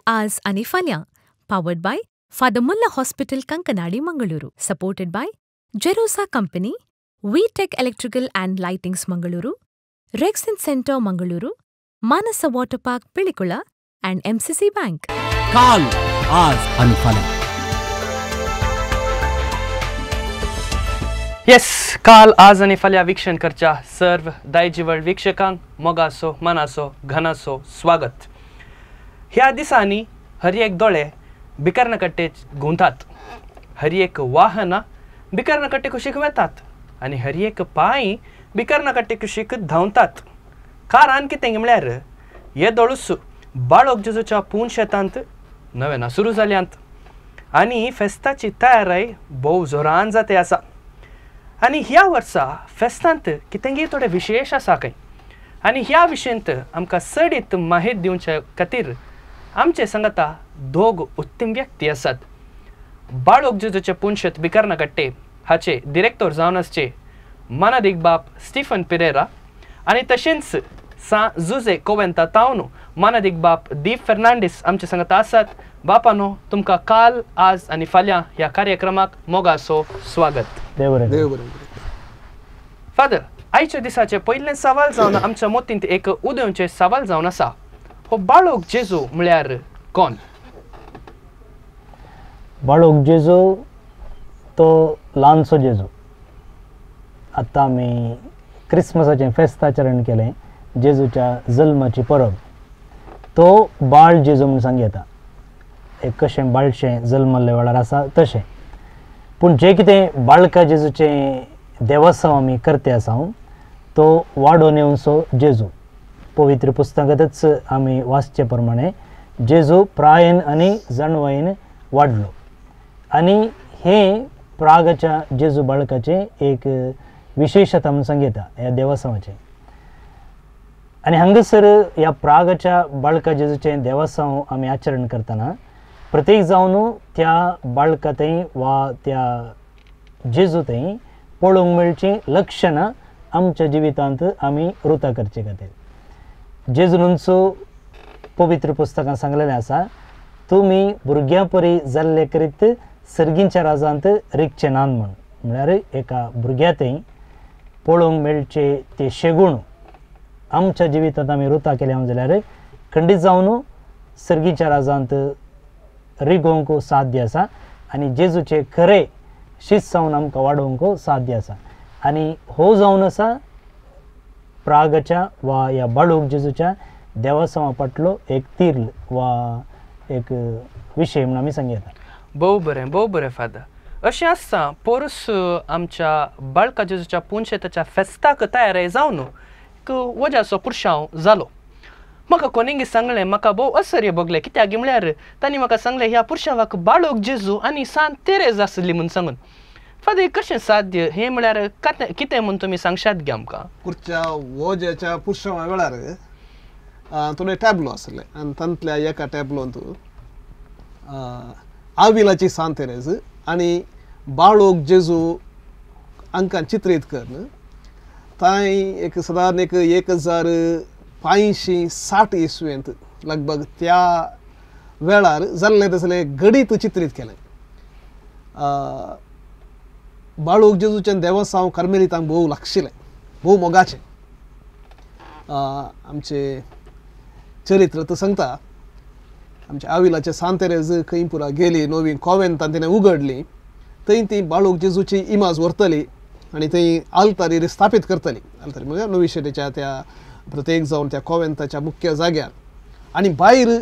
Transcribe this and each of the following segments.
आज आनी फाल्यां, powered by Father Muller hospital, Kankanady, Mangaluru, supported by Jerosa company, V Tech electrical and lightings Mangaluru, Rexin centre Mangaluru, Manasa water park Pilikula and MCC bank. काल, आज आणि फाल्यां. येस, काल आज आनी फाल्यां वीक्षण करच्या सर्व दायजिवळ वीक्षकांक मोगासो, मनासो, घनासो स्वागत. ह्या दिसांनी हर एक दोळे बिकर्णकट्टे घुंवतात, हर एक वाहनां बिकर्णकट्टे कुशीक वेतात आनी हर एक पांय बिकर्णकट्टे कुशीक धांवतात. कारण कितें म्हळ्यार हे दोळूस बाळोक जेजूच्या पूण शेतांत नवेना सुरू जाल्यांत आनी फेस्ताची तयाराय भोव जोरान जाते आसा. आनी ह्या वर्सा फेस्तांत कितेंगी थोडें विशेश आसा खंय, आनी ह्या विशयंत आमकां चडीत माहिती दिवचे खातीर आमचे सांगाता दोग उत्तम व्यक्ती आसात. बाळोक जेजूचे पुनशेत बिकर्णकट्टे हाचे डिरेक्टर जावन आसचे मानादीक बाप स्टीफन पिरेरा आनी तशेंच सां जुजे कोवेंता तावन मानादीक बाप दीप फेर्नांडीस आमचे सांगाता आसात. बापानो, तुमकां काल, आज आनी फाल्यां ह्या कार्यक्रमाक मोगासो स्वागत. देव बरें. फादर, आयच्या दिसाचें पयलें सवाल जावन आमच्या मतींत एक उदेवचें सवाल जावन आसा, हो बाळोक जेजू म्हळ्यार कोण? बाळोक जेजू तो ल्हानसो जेजू. आतां आमी क्रिसमसाचें फेस्त आचरण केलें, जेजूच्या जल्माची परब. तो बाळ जेजू म्हूण सांग येता, एक कशें बाळशें जल्मल्ले वेळार आसा तशें. पूण जें कितें बाळका जेजूचें देवस्तांव आमी करते आसा तो वाडोवन येवचो जेजू. पवित्र पुस्तकांतच आमी वाचचे प्रमाणे जेजू प्रायेन आनी जाणवायेन वाडलो आनी हें प्रागाच्या जेजू बाळकाचें एक विशेशता म्हूण सांगता ह्या देवस्तांवाचें. आनी हांगासर ह्या प्रागाच्या बाळका जेजूचें देवस्तांव आमी आचरण करतना प्रत्येक जावन त्या बाळका थंय वा त्या जेजू थंय पळोवंक मेळचीं लक्षणां आमच्या जिवितांत आमी रुता करचे खातीर. जेजूनचो पवित्र पुस्तकां सांगलेलें आसा, तुमी भुरग्यां परी जाल्ले करीत सर्गींच्या राजांत रिगचे नान म्हूण. म्हळ्यार एका भुरग्या थंय पळोवंक मेळचे ते शेगूण आमच्या जिवितांत आमी रुता केल्या जाल्यार खंडीत जावन सर्गीच्या राजांत रिगोवंक साध्य आसा आनी जेजूचे खरे शिस्त जावन आमकां वाडोवंक साध्य आसा. आनी हो जावन आसा प्रागाच्या वा ह्या बाळूक जेजूच्या देवासांवा फाटलो एक तीर्ल वा एक विशय म्हणून आमी सांगता. भोव बरें, भोव बरें फादर. अशें आसता पोरूस आमच्या बाळका जेजूच्या पुनशेताच्या फेस्ताक तयार जावन एक वज्याचो पुरशांव जालो. म्हाका कोणेंगी सांगलें, म्हाका भोव आश्चर्य भोगलें. कित्याक म्हळ्यार तांणी म्हाका सांगलें ह्या पुरशांवाक बाळोक जेजू आनी सांत तेरेज आसली म्हूण सांगून. फादर, कशें साध्य हें म्हळ्यार कितें म्हूण तुमी सांगशात गे आमकां? पुरच्या वोज्याच्या पुरशांवा वेळार थोडे टॅबलो आसले आनी तांतल्या एका टॅबलोंत आविलाची सांत तेरेज आनी बाळोक जेजू हांकां चित्रीत करून थंय एक सादारण एक 1560 इसवेंत लगभग त्या वेळार जाल्लें तसलें गणीत चित्रीत केलें. बाळोक जेजूचें देवस्तांव कार्मेलितांक भोव लागशिल्लें, भोव मोगाचें. आमचें चरित्र तर सांगता, आमच्या आविलाचे सांत तेरेज खंय पुरा गेली, नवी कोवेंतान तिणें उगडली, थंय ती बाळोक जेजूची इमाज व्हरतली आनी थंय आल्तारीर स्थापीत करतली. आल्तारी म्हळ्यार नवी शेटीच्या त्या प्रत्येक जावन त्या कोवेंताच्या मुख्य जाग्यार, आनी भायर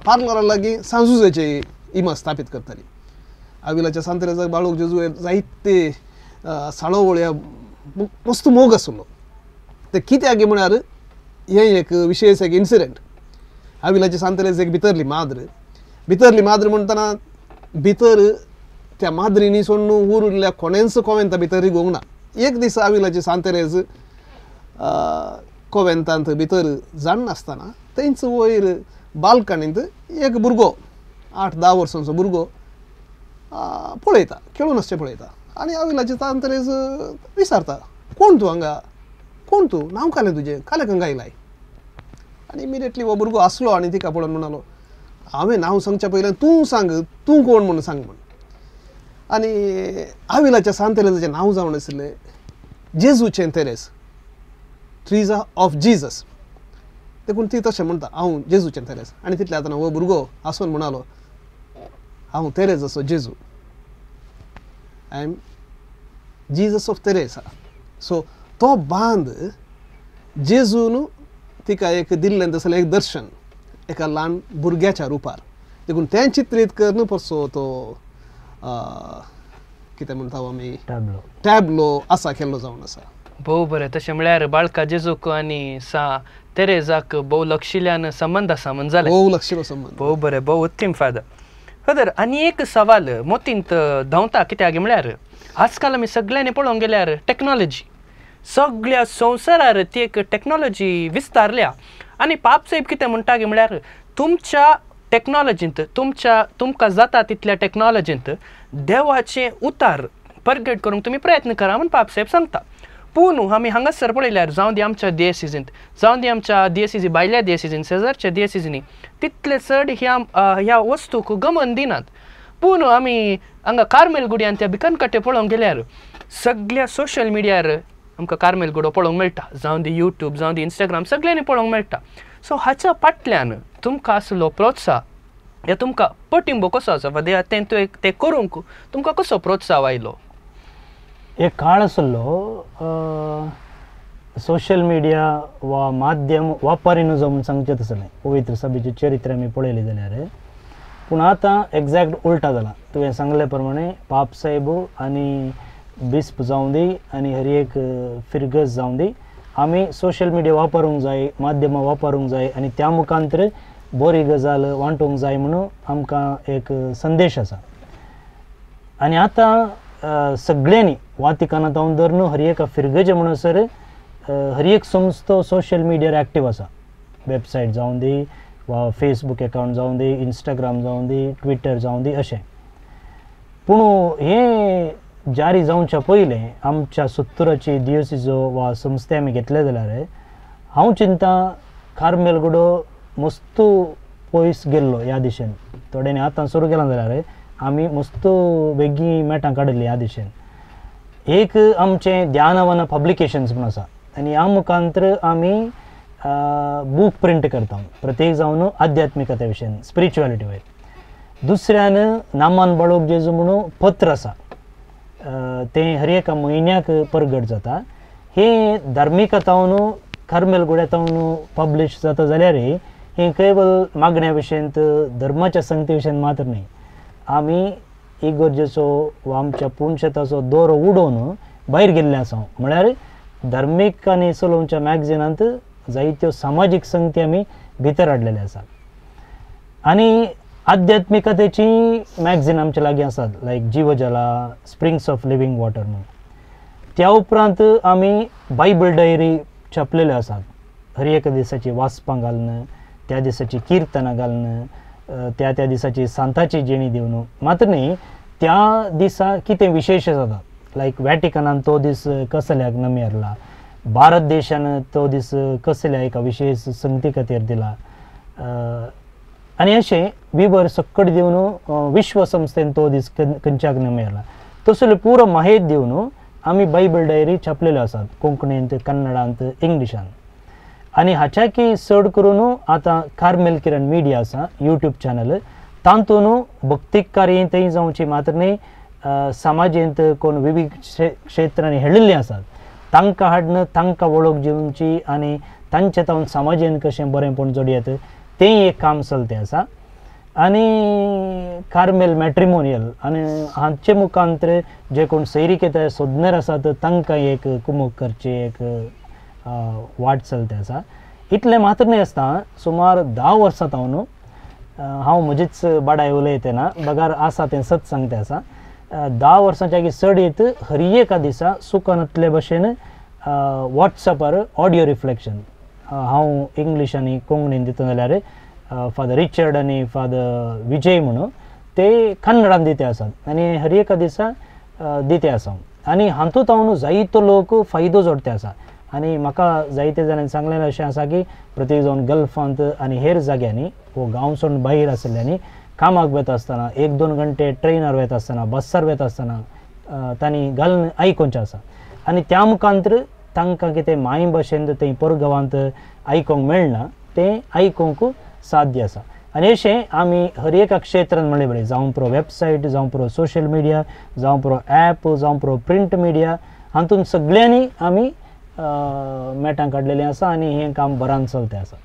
पार्लरा लागीं सांजुजेची इमाज स्थापीत करतली. आविलाच्या सांत तेरेजाक बाळोक जेजू जायते साळोवळ मस्त मोग आसलो. ते कित्याक म्हळ्यार हें एक विशेश एक इन्सिडंट. आविलाची सांत तेरेज एक भितरली माद्र, भितरली माद्र म्हणटना भितर त्या माद्रीनी सोडून उरिल्ल्या कोणेंच कोवेंता भितर रिगोवंक ना. एक दीस आविलाची सांत तेरेज कोवेंतांत भितर जाणनासतना थंयच वयर बाल्कनींत एक भुरगो, 8-10 वर्सांचो भुरगो पळयता, खेळून आसचें पळयता आनी आविलाची सांत तेरेज विचारता, कोण तूं हांगा, कोण तूं, नांव कालें तुजें, कालें खंय आयलाय? आनी इमिडिएटली हो भुरगो आसलो आनी तिका पळोवन म्हणालो, हांवें नांव सांगच्या पयल्यान तूं सांग, तूं कोण म्हणून सांग म्हण. आनी आविलाच्या सांत तेरेजाचें नांव जावन आशिल्लें जेजूचें तेरेज, ट्रिजा ऑफ जीजस. देखून ती तशें म्हणटा, हांव जेजूचें तेरेज. आनी तितले आतां हो भुरगो आसून म्हणालो, हांव तेरेजाचो जेजू, I am Jesus of Teresa. So तो बांद जेजून तिका एक दिल्लें तसलें एक दर्शन एका ल्हान भुरग्याच्या रुपार. देखून तें चित्रीत करून परसो तो कितें म्हणटा आमी टॅबलो आसा केल्लो जावन आसा. भोव बरें. तशें म्हळ्यार बाळका जेजूक आनी सा तेरेजाक भोव लक्षिल्यान संबंद आसा म्हण जालें. भोव लक्षिलो संबंद. भोव बरें, भोव उत्तम फादर. फादर आनी एक सवाल मोतींत धांवता, कित्याक म्हळ्यार आजकाल आमी सगळ्यांनी पळोवंक गेल्यार टॅक्नोलॉजी सगळ्या संवसारार ती एक टॅक्नोलॉजी विस्तारल्या. आनी पाप साहेब कितें म्हणटा म्हळ्यार तुमच्या टॅक्नोलॉजींत तुमच्या तुमकां जाता तितल्या टॅक्नोलॉजींत देवाचें उतार परगट करूंक तुमी प्रयत्न करा म्हूण पाप साहेब सांगता. पूण आमी हांगासर पळयल्यार जावं दी आमच्या दियेसिजींत, जावं दी आमच्या दियेसिजी भायल्या दियेसिजींत, शेजारच्या दियेसिजींनी तितले चड ह्या ह्या वस्तूक गमन दिनात. पूण आमी हांगा कार्मेल गुड्यान त्या भिकनकाटे पळोवंक गेल्यार सगळ्या सोशल मिडियार आमकां कार्मेल गुडो पळोवंक मेळटा, जावं दी यूट्यूब, जावं दी इंस्टाग्राम, सगळ्यांनी पळोवंक मेळटा. सो हाच्या फाटल्यान तुमकां आसलो प्रोत्साह या तुमकां पटिंबो कसो आसा फादर, तें तें करूंक तुमकां कसो प्रोत्साह आयलो? एक काळ आसलो सोशल मिडिया वा माध्यम वापरिनू जावं म्हूण सांगचें तसलें पवित्र सभेचें चरित्र आमी पळयलें जाल्यार. पूण आतां एग्जॅक्ट उल्टा जाला. तुवें सांगले प्रमाणे पाप साहेब आनी बिस्प जावं दी आनी हर एक फिरगज जावं दी, आमी सोशल मिडिया वापरूंक जाय, माध्यमां वापरूंक जाय आनी त्या मुखांतर बरी गजाल वांटूंक जाय म्हणून आमकां एक संदेश आसा. आनी आतां सगळ्यांनी वातिकानांत हांव धरून हर एका फिरगजे म्हणसर हर एक संस्थो सोशल मिडियार एक्टीव आसा. वेबसायट जावं दी वा फेसबूक एकावंट जावं दी, इंस्टाग्राम जावं दी, ट्विटर जावं दी अशें. पूण हें जारी जावच्या पयलें आमच्या सत्तराची दियोसिजो वा संस्थे आमी घेतले जाल्यार हांव चिंता कार्मेल गुडो मस्तू पयस गेल्लो ह्या दिशेन. थोड्यांनी आतां सुरू केलां जाल्यार आमी मस्त बेगीन मेटां काडिल्लीं ह्या दिशेन. एक आमचें ध्यानवन पब्लिकेशन्स म्हूण आसा आनी ह्या मुखांतर आमी बूक प्रिंट करता प्रत्येक जावन आध्यात्मिकते विशयन, स्पिरिच्युअलिटी वयर. दुसऱ्यान नामान बाळोक जेजू म्हणून पत्र आसा, तें हर एका म्हयन्याक परगट जाता. हें धार्मिकतावन कार्मेल गुड्यातावन पब्लिश जाता जाल्यार हें केवल मागण्या विशयंत, धर्माच्या संगती विशयन मात्र न्हय, आमी इगर्जेचो वा आमच्या पुणशेताचो दोरो उडोवन भायर गेल्ले आसा. म्हळ्यार धार्मीक आनी चलोवच्या मॅगझिनांत जायत्यो सामाजीक संगती आमी भितर हाडलेले आसात. आनी आध्यात्मिकतेची मॅगझिन आमच्या लागीं आसात, लायक Jeevajala, springs of living water म्हणून. त्या उपरांत आमी बायबल डायरी छापलेल्यो आसात, हर एका दिसाची वाचपां घालून, त्या दिसाची किर्तनां घालून, त्या त्या दिसाची सांताची जिणी दिवन. मात्र न्ही त्या दिसा कितें विशेश जाता, लायक वॅटिकनान तो दीस कसल्याक नमेरला, भारत देशान तो दीस कसल्या एका विशेश संगती खातीर दिला, आनी अशें विवर सकट दिवन विश्वसंस्थेन तो दीस खंयच्याक नमेरला, तसले पुरो माहिती दिवन आमी बायबल डायरी छापलेल्यो आसात कोंकणींत, कन्नडांत, इंग्लिशांत. आनी हाच्याकी चड करून आतां कार्मेल किरण मिडिया आसा यूट्यूब चॅनल, तातूंत भक्तीक कार्य थंय जावची मात्र न्ही, समाजेंत कोण विविध क्षेत्रांनी हेळिल्लीं आसात तांकां हाडून तांकां वळख दिवची आनी तांचे तावन समाजेन कशें बरेंपण जोडयेत तें एक काम चलतें आसा. आनी कार्मेल मॅट्रिमोनियल आनी हांचे मुखांतर जे कोण सैरिकेत सोदणार आसात तांकां एक कुमक करची एक वाट चलते आसा. इतलें मात्र न्हय आसता, सुमार 10 वर्सां तावन हांव म्हजीच बाडाय उलयता ना, बगार आसा तें सत सांगते आसा. 10 वर्सांच्या चड येत हर एका दिसा सुकनातले भशेन वॉट्सॅपार ऑडियो रिफ्लेक्शन हांव इंग्लीश आनी कोंकणीन दिता जाल्यार फादर रिचर्ड आनी फादर विजय म्हणून ते कन्नडान दिते आसात आनी हर एका दिसा दिते आसा. आनी हातूंत हांव जायतो लोक फायदो जोडते आसा. आनी म्हाका जायते जाणांनी सांगलेलें अशें आसा की प्रत्येक जावन गल्फांत आनी हेर जाग्यांनी वो गांव सोडून भायर आशिल्ल्यांनी कामाक वता आसतना 1-2 घंटे ट्रेनार वता आसतना बसार वता आसतना तांणी घालून आयकोवचें आसा आनी त्या मुखांतर तांकां कितें माय भाशेन थंय परगांवांत आयकोंक मेळना तें आयकोंक साध्य आसा. आनी अशें आमी हर एका क्षेत्रान म्हणलें बरें, जावं पुरो वेबसायट, जावं पुरो सोशल मिडिया, जावं पुरो एप, जावं पुरो प्रिंट मिडिया, हातूंत सगळ्यांनी आमी मेटां काडलेलीं आसा आनी हें काम बरान चलतें आसा.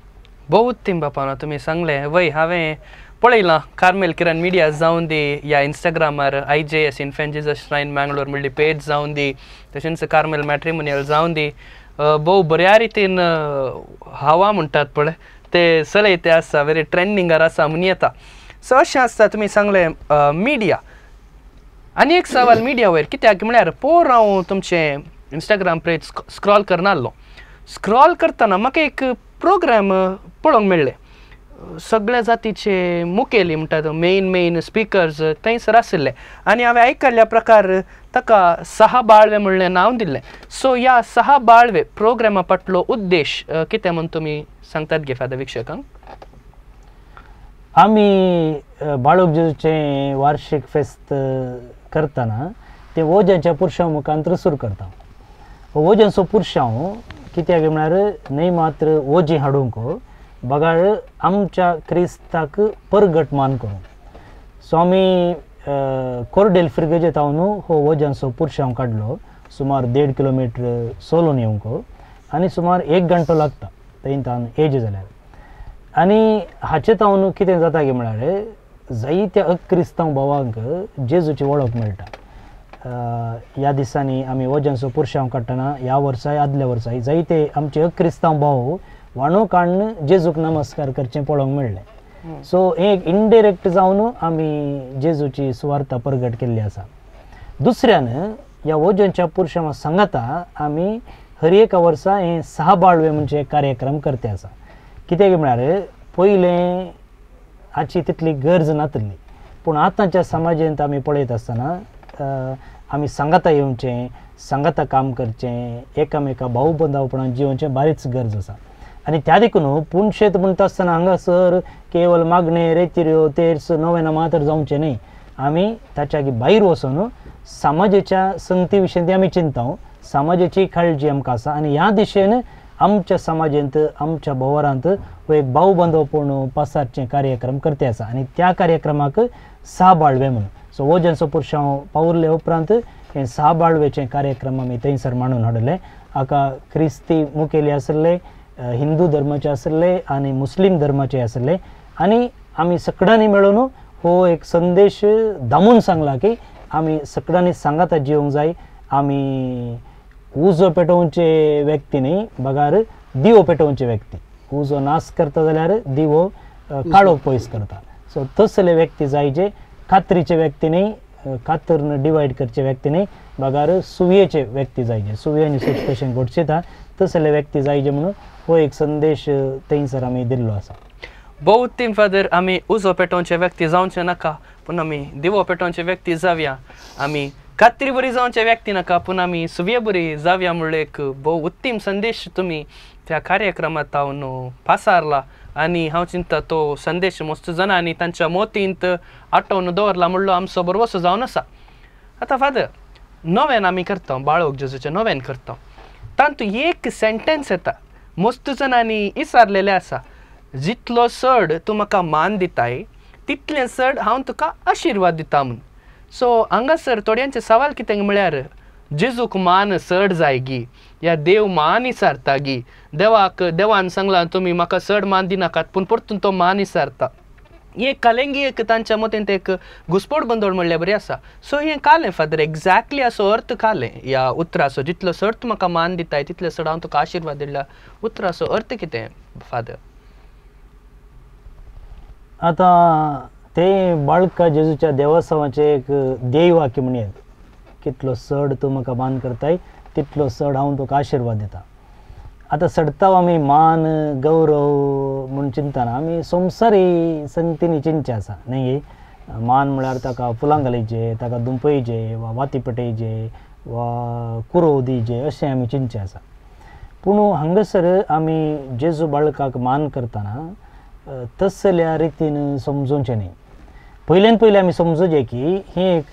बहुत तीं बापानो तुमी सांगलें वय, हांवें पळयलां कार्मेल किरण मिडिया जावन दी या इंस्टाग्रामार IJS Infant Jesus Shrine Mangalore म्हणली पेज जावन दी, तशेंच कार्मेल मॅट्रिमोनियल जावन दी, भोव बऱ्या रितीन हवा म्हणटात पळय ते चलयते आसा, वेरी ट्रेंडिंगार आसा म्हूण येता. सो अशें आसता तुमी सांगलें मिडिया. आनी एक सवाल मिडिया वयर कित्याक म्हळ्यार पोर हांव तुमचें इंस्टाग्राम पेज स्क्रॉल करनासलो, स्क्रॉल करतना म्हाका एक प्रोग्राम पळोवंक मेळ्ळें, सगळ्या जातीचे मुखेली म्हणटात मेन मेन स्पिकर्स थंयसर आशिल्ले आनी हांवें आयकल्ल्या प्रकार ताका सहा बाळवे म्हणलें नांव दिल्लें. सो ह्या सहा बाळवे प्रोग्रामा फाटलो उद्देश कितें म्हूण तुमी सांगतात गे फादर वीक्षकांक? आमी बाळूक जेजूचें वार्षीक फेस्त करतना तें वोज्यांच्या पुरशां मुखांतर सुरू करता. वोज्यांचो पुरशांव कित्याक म्हळ्यार न्हय मात्र वोजी हाडूंक बगार आमच्या क्रिस्ताक परगट मान करूंक. सो आमी कोरडेल फिरगेजेत हांव न्हू हो वोज्यांचो पुरशांव काडलो, सुमार 1.5 किलोमिटर सोलून येवंक आनी सुमार 1 घंटो लागता थंय तान एज जाल्यार. आनी हाचे तावन कितें जाता की म्हळ्यार जायत्या अक्रिस्तांव भावांक जेजूची वळख मेळटा. ह्या दिसांनी आमी वोज्यांचो पुरशांव काडटना ह्या वर्साय आदल्या वर्साय जायते आमचे अक्रिस्तांव भाव वाणो काडून जेजूक नमस्कार करचें पळोवंक मेळ्ळें. सो एक इनडायरेक्ट जावन आमी जेजूची सुवार्ता परगट केल्ली आसा. दुसऱ्यान ह्या वोज्यांच्या पुरशांवा सांगाता आमी हर एका वर्सा हें सहा बाळवे म्हणजे कार्यक्रम करते आसा. कित्याक म्हळ्यार पयलें हाची तितली गरज नातली, पूण आतांच्या समाजेंत आमी पळयत आसतना आमी सांगाता येवचें, सांगाता काम करचें, एकामेका भाऊ बंधावपणान जिवचें बारीच गरज आसा. आनी त्या देखून पुनशेत म्हणटा आसतना हांगासर केवल मागणें रेतिऱ्यो तेर्स नोवेना मात्र जावचें न्हय, आमी ताच्या भायर वचून समाजेच्या संगती विशयी आमी चिंता, समाजाची काळजी आमकां आसा आनी ह्या दिशेन आमच्या समाजेंत आमच्या भोवरांत हो एक भाऊ बांधवपण पासारचे कार्यक्रम करते आसा आनी त्या कार्यक्रमाक सहा बाळवे म्हणून. सो वोज्यांचो पुरशांव पावुरले उपरांत हे सहा बाळवेचे कार्यक्रम आमी थंयसर मांडून हाडले. हाका क्रिस्ती मुखेली आशिल्ले, हिंदू धर्माचे आशिल्ले आनी मुस्लीम धर्माचे आशिल्ले आनी आमी सगळ्यांनी मेळून हो एक संदेश दामून सांगला की आमी सगळ्यांनी सांगाता जिवंक जाय. आमी उजो पेटोवचे व्यक्ती न्ही बगार दिवो पेटोवचे व्यक्ती. उजो नाश करता जाल्यार दिवो काळोख पयस करता. सो तसले व्यक्ती जाय जे कात्रीचे व्यक्ती न्ही, कातरन डिवायड करचे व्यक्ती न्ही, बगार सुवयेचे व्यक्ती जायजे, सुवे आनी सूत कशें गोडशेता तसले व्यक्ती जायजे म्हणून हो एक संदेश थंयसर आमी दिल्लो आसा. बहुत तीन फादर आमी उजो पेटोवचे व्यक्ती जावचे नाका, पूण आमी दिवो पेटोवचे व्यक्ती जावया. आमी कात्री बरी जावचे व्यक्ती नाका, पूण आमी सुवे बरी जावया म्हणल्यार एक भोव उत्तम संदेश तुमी त्या कार्यक्रमांत हांव पासारला आनी हांव चिंता तो संदेश मस्त जाणांनी तांच्या मोतींत आठोवन दवरला म्हणलो आमचो बरवसो जावन आसा. आतां फादर नोवेन आमी करता, बाळोक जेजूचें नोवेन करता, तातूंत एक सेंटेन्स येता मस्त जाणांनी इसारलेलें आसा, जितलो चड तूं म्हाका मान दिताय तितलें चड हांव तुका आशिर्वाद दिता म्हूण. सो हांगासर थोड्यांचे सवाल कितें म्हळ्यार जेजूक मान चड जाय गी या देव मान इसारता गी, देवाक देवान सांगलां तुमी म्हाका चड मान दिनाकात पूण परतून तो मान इसारता. एक कालेंगी एक तांच्या मतींत एक घुसपोट गोंदळ म्हणल्यार बरी आसा. सो हें कालें फादर एक्झॅक्टली असो अर्थ कालें ह्या उतराचो, जितलो चड तूं म्हाका मान दिताय तितलो चड हांव तुका आशिर्वाद दिल्या उतराचो अर्थ कितें फादर? आतां तें बाळका जेजूच्या देवस्वाचें एक ध्येयवाक्य म्हणयेत, कितलो चड तूं म्हाका मान करताय तितलो चड हांव तुका आशिर्वाद दिता. आतां चडताव आमी मान गौरव म्हूण चिंतना आमी संवसारी संगतींनी चिंतचें आसा न्ही. मान म्हळ्यार ताका फुलां घालीचे, ताका दुंपयचे वा वाती पेटयचे वा कुरोव दिवचे अशें आमी चिंतचें आसा. पूण हांगासर आमी जेजू बाळकाक मान करतना तसल्या रितीन समजोवचें न्ही. पयल्यान पयलीं आमी समजोवचें की हें एक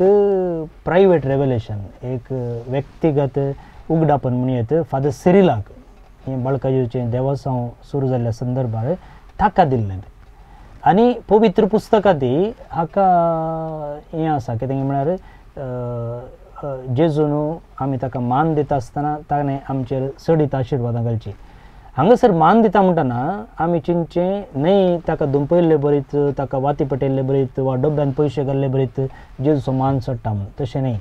प्रायवेट रेवलेशन, एक व्यक्तिगत उगडापण म्हणयत फादर सिरिलाक हें बाळका जेजूचें देवासांव सुरू जाल्ल्या संदर्भार ताका दिल्लें. आनी पवित्र पुस्तकांत हाका हें आसा कितें म्हळ्यार जेजू न्हू आमी ताका मान दिता आसतना ताणें आमचेर चडीत आशिर्वादां घालची. हांगासर मान दिता म्हणटना आमी चिंतचें न्हय ताका दुंपयल्ले बरीत, ताका वाती पेटयल्ले बरीत वा डब्यान पयशे घाल्ले बरीत जेजूचो मान चडटा म्हूण, तशें न्हय.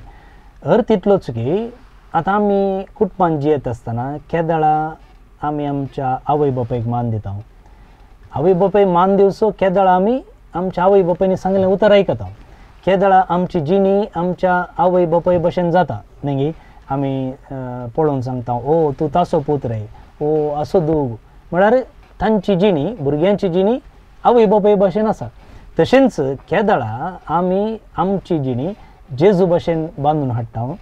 अर्थ इतलोच की आतां आमी कुटुंबान जियेत आसतना केदळा आमी आमच्या आवय बापायक मान दिता. आवय बापायक मान दिवचो केदळा आमी आमच्या आवय बापायनी सांगलें उतर आयकता. केदळा आमची जिणी आमच्या आवय बापाय भशेन जाता न्ही. आमी पळोवन सांगता, ओ तूं तासो पूत रे, ओ असो दूग, म्हळ्यार तांची जिणी भुरग्यांची जिणी आवय बापाय भशेन आसा. तशेंच केदळा आमी आमची जिणी जेजू भशेन बांदून हाडटा,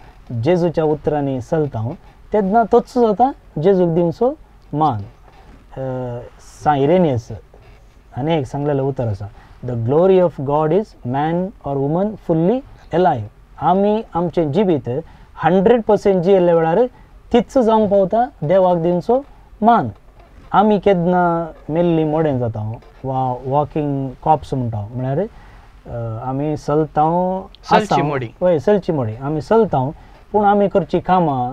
जेजूच्या उतरांनी चलता, तेन्ना तोच जाता जेजूक दिवचो मान. सांत इरेनियस आनी एक सांगलेलें उतर आसा, the glory of God is man or woman fully alive. आमी आमचें जिवीत 100% जियेल्ल्या वेळार तीच जावंक पावता देवाक दिवचो मान. आमी केन्ना मेल्ली मोडें जाता वा वॉकिंग कॉप्स म्हणटा, म्हळ्यार आमी चलता, हय चलची मोडी आमी चलता, पूण आमी करची कामां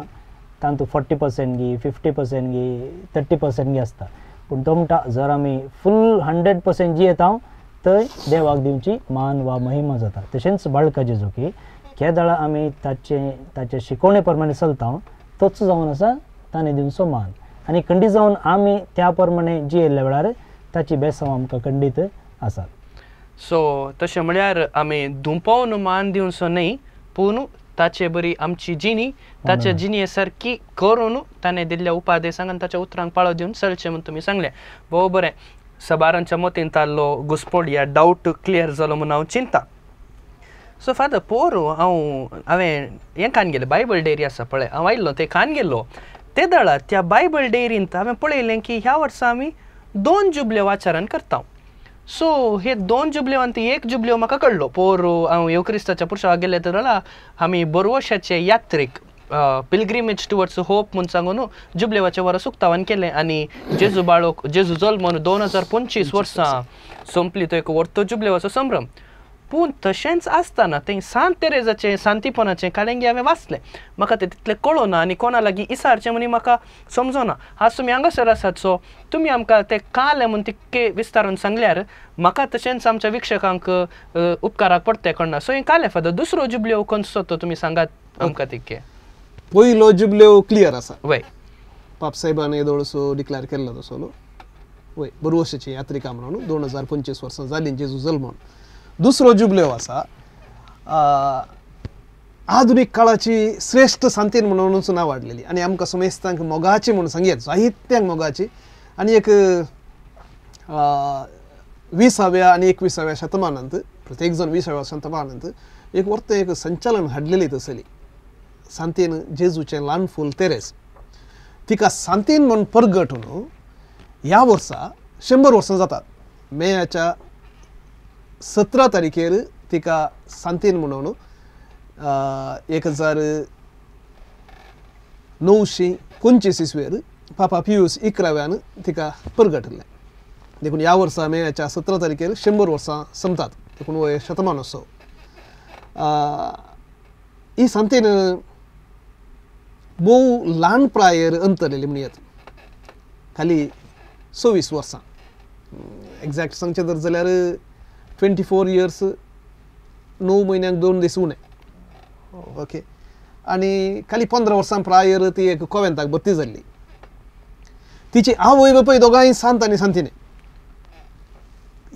तातूंत 40% गी, 50% गी, 30% गी आसता. पूण तो म्हणटा जर आमी फूल 100% जियेता थंय देवाक दिवची मान वा महिमा जाता. तशेंच बाळका जेजू की केदळा आमी ताचे ताचे शिकवणे प्रमाणे चलता तोच जावन आसा ताणें दिवचो मान. आनी खंडीत जावन आमी त्या प्रमाणे जियेल्ल्या वेळार ताची बेसांव आमकां खंडीत आसा. सो तशें म्हळ्यार आमी दुंपोवन मान दिवचो न्हय, पूण ताचे बरी आमची जिणी ताच्या जिणये सारकी करून ताणें दिल्ल्या उपादेसांक आनी ताच्या उतरांक पाळो दिवन चलचें म्हूण तुमी सांगलें. भोव बरें. सबारांच्या मतींत आसलो घुसपोड या डावट क्लियर जालो म्हूण हांव चिंता. सो फादर, पोरू हांवें हें कान गेलें, बायबल डेरी आसा पळय, हांव आयिल्लो तें कान गेल्लो. ते दळा त्या बायबल डेरींत हांवें पळयलें की ह्या वर्सा आमी 2 जुबल्यो आचरण करता. सो हे 2 जुबल्यो एक जुबल्यो म्हाका कळ्ळो. पोरू हांव येवक्रिस्ताच्या पुरसाक गेल्ले ते दळा आमी बरवशाचे यात्रेक पिलग्रिमेज टुवर्ड्स होप म्हूण सांगून जुबलेवाचें वरस उक्तावन केलें आनी जेजू बाळोक जेजू जल्मून 2025 वर्सां सोंपली तो एक व्हडलो जुबलेवाचो संभ्रम. पूण तशेंच आसतना थंय सांत तेरेजाचें सांतीपणाचें कालेंगी हांवें वाचलें, म्हाका तें तितलें कळना आनी कोणा लागीं इसारचें म्हूण म्हाका समजना. आज तुमी हांगासर आसात, सो तुमी आमकां तें कालें म्हूण तितकें विस्तारून सांगल्यार म्हाका तशेंच आमच्या विक्षकांक उपकाराक पडटें कळना. सो हें कालें फादर, दुसरो जुबल्यो खंयचो तो तुमी सांगात आमकां तितकें. पयलो जुबल्यो क्लियर आसा, वय पाप साहेबान येदोळसो डिक्लेअर केल्लो तसो, वय बरवशाची यात्रिका म्हणून 2025 वर्सां जालीं जेजू जल्मून. दुसरो जुबल्यो आसा आधुनीक काळाची श्रेश्ठ सांतीन म्हणूनच नांव वाडलेली आनी आमकां समेस्तांक मोगाची म्हणून सांगयत, जायत्यांक मोगाची. आनी एक 20व्या आनी 21व्या शतमानांत, प्रत्येक जण 20व्या शतमानांत एक वर्त एक संचालन हाडलेली तसली सांतीन जेजूचें ल्हान फूल तेरेस, तिका सांतीन म्हूण परगटून ह्या वर्सा 100 वर्सां जातात. मेयाच्या 17 तारखेर तिका सांतीन म्हणून 1925 इसवेर पापा पियूस 11व्यान तिका परगटलें. देखून ह्या वर्सा मेयाच्या 17 तारखेर 100 वर्सां सोंपतात, देखून हो शतमानोत्सव. ही सांतीन भोव ल्हान प्रायेर अंतरलेली म्हणयत, खाली 26 वर्सां. एग्जॅक्ट सांगचें जर जाल्यार 24 इयर्स 9 म्हयन्यांक 2 दीस उणें. ओके. आनी खाली 15 वर्सां प्रायर ती एक कोवेंताक भरती जाल्ली. तिची आवय बापूय दोगांय सांत आनी सांतिने.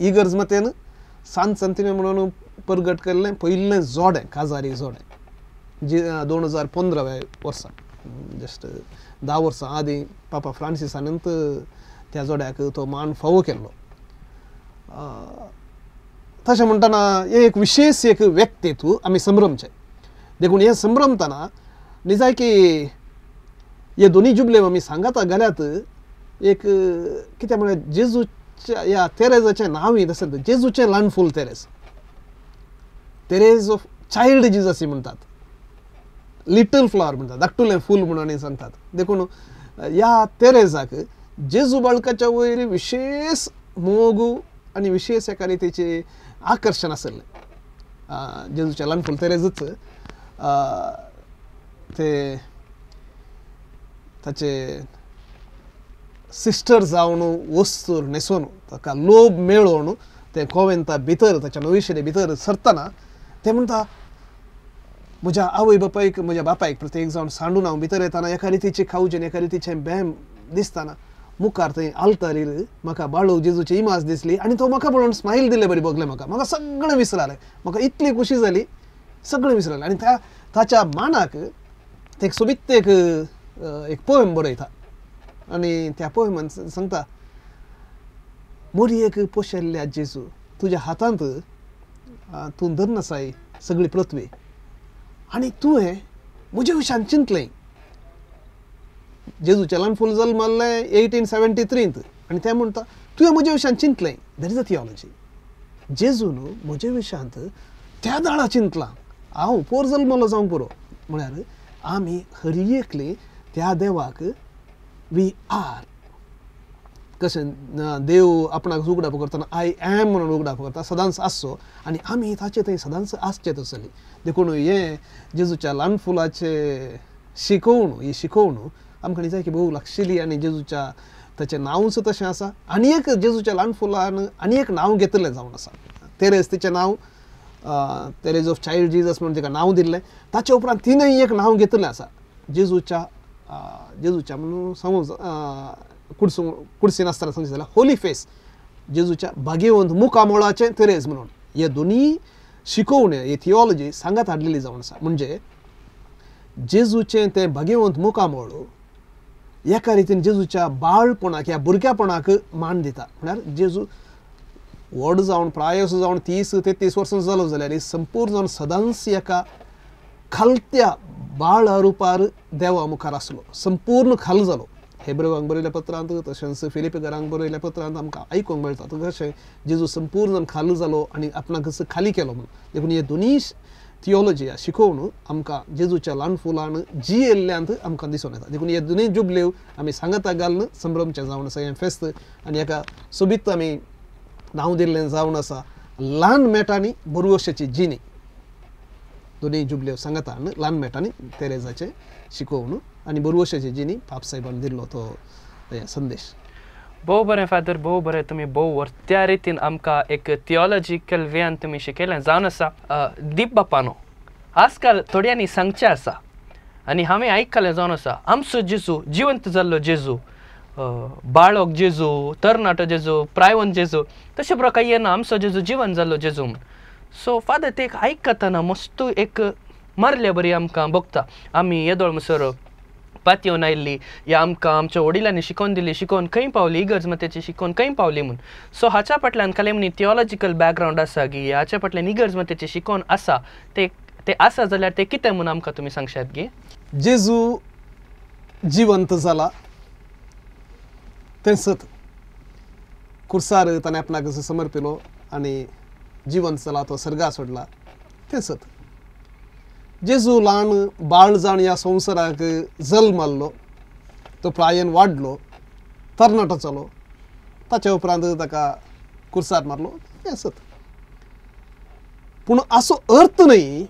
इगर्ज मतेन सांत सांतिने म्हणून परगट केल्लें पयलें जोडें, काजारी जोडें, जी 2015 वर्सा, जस्ट 10 वर्सां आदीं पापा फ्रांसिसान त्या जोड्याक तो मान फावो केल्लो. तशें म्हणटना हें एक विशेश एक व्यक्तित्व आमी संभ्रमचें. देखून हें संभ्रमतना निजायकी हे दोनी जुबले आमी सांगाता घाल्यात एक कितें म्हळ्यार जेजूच्या ह्या तेरेजाचें नांवूय तशें जेजूचें ल्हान फूल Therese, Therese of child Jesus म्हणटात, लिटल फ्लावर म्हणटात, धाकटुलें फूल म्हणून सांगतात. देखून ह्या तेरेजाक जेजू बाळकाच्या वयर विशेष मोग आनी विशेष एका रितीचें आकर्शण आसलें. जेजूचें ल्हान फूल तेरेजूच ते ताचे सिस्टर जावन वस्तूर न्हेसोवन ताका लोभ मेळोवन ते कोवेंता भितर ताच्या नविशेले भितर सरतना ते म्हणटा म्हज्या आवय बापायक म्हज्या बापायक प्रत्येक जावन सांडून हांव भितर येताना एका रितीची खावजेन एका रितीचें बॅम दिसतना मुखार थंय आल्तारीर म्हाका बाळू जेजूची इमाज दिसली आनी तो म्हाका पळोवन स्मायल दिले बरी भोगलें म्हाका, म्हाका सगळें विसरालें, म्हाका इतली खुशी जाली सगळें विसरालें. आनी त्या ताच्या मानाक ते एक सोबीत एक एक पोयम बरयता आनी त्या पोयमान सांगता मोरयेक पोशेल्ल्या जेजू तुज्या हातांत तूं धरून आसाय सगळी पृथ्वी आनी तुवें म्हज्या विशयान चिंतलें. जेजूचें ल्हान फूल जल्मल्लें 1873 आनी तें म्हणटा तुवें म्हज्या विशयान चिंतलें. That is a theology. जेजून म्हज्या विशयांत त्या दाळा चिंतलां हांव पोर जल्मलो जावंक पुरो. म्हळ्यार आमी हर एकली त्या देवाक we are कशें देव आपणाक उगडाप करतना I am म्हणून उगडाप करता सदांच आसचो आनी आमी ताचे थंय सदांच आसचें तसली. देखून हें जेजूच्या ल्हान फुलाचें शिकोवण ही शिकोवण आमकां जाय की भोव लागशिल्ली आनी जेजूच्या ताचें नांवूच तशें आसा. आनी एक जेजूच्या ल्हान फुलान आनी एक नांव घेतिल्लें जावन आसा तेरेज, तिचें नांव तेरेज ऑफ चायल्ड जिजस म्हणून तिका नांव दिल्लें. ताचे उपरांत तिणें एक नांव घेतिल्लें आसा जेजूच्या जेजूच्या म्हणून सांगू कुडसीन आसतना सांगचें जाल्यार होली फेस, जेजूच्या भाग्यवंत मुखामळाचें तेरेज म्हणून. हे दोनी शिकोवणे ही थियोलॉजी सांगात हाडलेली जावन आसा. म्हणजे जेजूचें तें भाग्यवंत मुखामळ एका रितीन जेजूच्या बाळपणाक ह्या भुरग्यापणाक मान दिता. म्हळ्यार जेजू व्हड जावन प्रायस जावन 30-33 वर्सां जालो जाल्यार संपूर्ण जावन सदांच एका खालत्या बाळा रुपार देवा मुखार आसलो, संपूर्ण खाल जालो. हेब्रेवांक बरयल्या पत्रांत तशेंच फिलिपेकारांक बरयल्या पत्रांत आमकां आयकूंक मेळटा कशें जेजू संपूर्ण खाल जालो आनी आपणाक खाली केलो म्हणून. देखून हे दोनी थियोलॉजी शिकोवन आमकां जेजूच्या ल्हान फुलान जियेल्ल्यांत आमकां दिसून येता. देखून हे दोनी जुबलेव आमी सांगाता घालून संभ्रमचें जावन आसा हें फेस्त आनी एका सोबीत आमी नांव दिल्लें जावन आसा ल्हान मेटांनी बरवशाची जिणी. दोनी जुबलेव सांगाता ल्हान मेटांनी तेरेजाचें शिकोवन आनी बरवशाची जिणी पाप साहेबान दिल्लो तो संदेश. भोव बरें फादर, भोव बरें. तुमी भोव वर्त्या रितीन आमकां एक थियोलॉजिकल वेयान तुमी शिकयलें जावन आसा. दीप बापानो आजकाल थोड्यांनी सांगचें आसा आनी हांवें आयकलें जावन आसा आमचो जेजू जिवंत जाल्लो जेजू, बाळक जेजू, तरणाटो जेजू, प्रायवंत जेजू, तशें बरो कांय येना आमचो जेजू जिवंत जाल्लो जेजू म्हूण. सो फादर ते एक आयकतना मस्त एक मारले बरी आमकां भोगता. आमी येदोळ म्हणसर पातयेवन आयिल्ली या आमकां आमच्या वडिलांनी शिकोवन दिली, शिकोवन खंय पावली इगर्ज मातेची शिकोवन खंय पावली म्हूण. सो हाच्या फाटल्यान खाली म्हणी थियोलॉजिकल बॅकग्रावंड आसा की हाच्या फाटल्यान इगर्ज मातेची शिकोवन आसा ते ते आसा जाल्यार ते कितें म्हूण आमकां तुमी सांगशात गी? जेजू जिवंत जाला तें सत, कुर्सार ताणें आपणाक समर्पिलो आनी जिवंत जाला तो सर्गा सोडला तें सत. जेजू ल्हान बाळ जावन ह्या संवसाराक जल्मल्लो, तो प्रायेन वाडलो, तरणाटो जालो, ताच्या उपरांत ताका कुर्सार मारलो हें सत. पूण असो अर्थ न्हय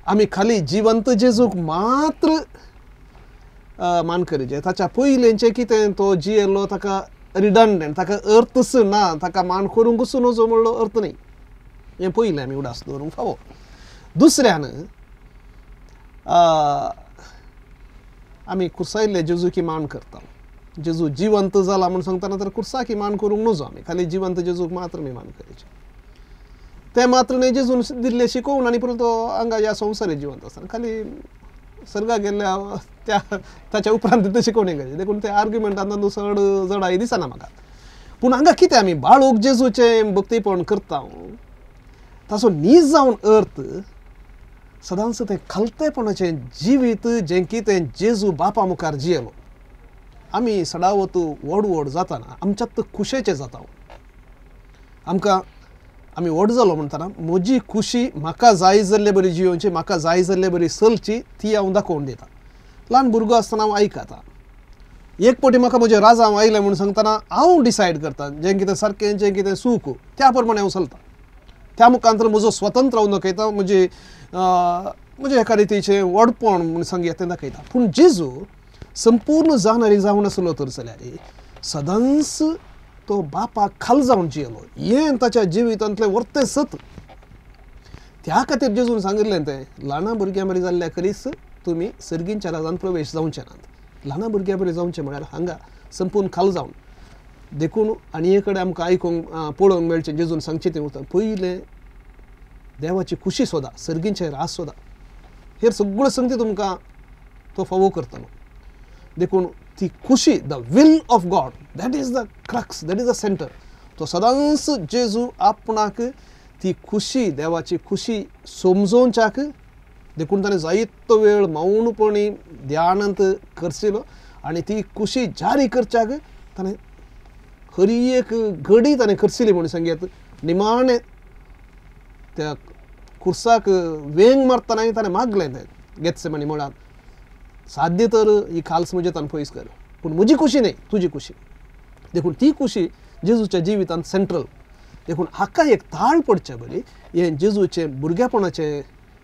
आमी खाली जिवंत जेजूक मात्र मान करीजे. ताच्या पयलेंचें कितें तो जियेल्लो ताका रिडंडंट, ताका अर्थच ना, ताका मान करूंकच नजो म्हणलो अर्थ न्हय. हें पयलें आमी उडास दवरूंक फावो. दुसऱ्यान आमी कुर्सायल्ले जेजूकी मान करता. जेजू जिवंत जाला म्हूण सांगतना तर कुर्साकी मान करूंक नजो आमी, खाली जिवंत जेजूक मात्र आमी मान करीचे. तें मात्र न्हय जेजून दिल्लें शिकोवन आनी परत तो हांगा ह्या संवसार जिवंत आसतना खाली सर्गा गेल्ल्या त्या ताच्या उपरांत तितलें शिकोवणी करी. देखून ते आर्ग्युमेंटान तांतूं चड जडाय दिसना म्हाका. पूण हांगा कितें आमी बाळूक जेजूचें भक्तीपण करता ताचो नीज जावन अर्थ सदांच तें खालतेपणाचें जिवीत जें कितें जेजू बापा मुखार जियेलो. आमी सदावत व्हड व्हड जाताना आमच्यात खुशेचें जाता. आमकां आमी व्हड जालो म्हणटना म्हजी खुशी म्हाका जाय जाल्ले बरी जियोवची, म्हाका जाय जाल्ले बरी चलची ती हांव दाखोवन दिता. ल्हान भुरगो आसतना हांव आयकता, एक फावटी म्हाका म्हजें राजांव आयलें म्हूण सांगतना हांव डिसायड करता जें कितें सारकें जें कितें चूक त्या प्रमाणे हांव चलता. त्या मुखांतर म्हजो स्वतंत्र हांव दाखयता, म्हजे म्हजे एका रितीचें व्हडपण म्हूण सांगया तें दाखयता. पूण जेजू संपूर्ण जाणारी जावन आसलो तर जाल्यार सदांच तो बापाक खाल जावन जियेलो. हें ताच्या जिवितांतलें वर्तें सत. त्या खातीर जेजून सांगिल्लें तें ल्हाना भुरग्यां बरी जाल्ल्या करीस तुमी सर्गींच्या राजान प्रवेश जावचे नात. ल्हाना भुरग्यां बरी जावचें म्हळ्यार हांगा संपूर्ण खाल जावन. देखून आनी हे कडेन आमकां आयकूंक पळोवंक मेळचें जेजून सांगचें तें उतर, पयलें देवाची खुशी सोदा, सर्गींचें राज सोदा, हेर सगळ्यो संगती तुमकां तो फावो करतलो. देखून ती खुशी, the will of God, that is the crux, that is the centre. तो सदांच जेजू आपणाक ती खुशी, देवाची खुशी समजोवच्याक देखून ताणें जायतो वेळ मौनपणी ध्यानांत करशिलो आनी ती खुशी जारी करच्याक ताणें हरी एक घडी ताणें करशिली म्हूण सांगयात. निमाणें त्या खुर्साक वेंग मारतनाय ताणें मागलें तें गेत्सेमनी म्हळ्यार साध्य तर ही खाल्स म्हजे ताणें पयस कर, पूण म्हजी खुशी न्हय तुजी खुशी. देखून ती खुशी जेजूच्या जिवितांत सेंट्रल. देखून हाका एक ताळ पडचे बरी हें जेजूचें भुरगेपणाचें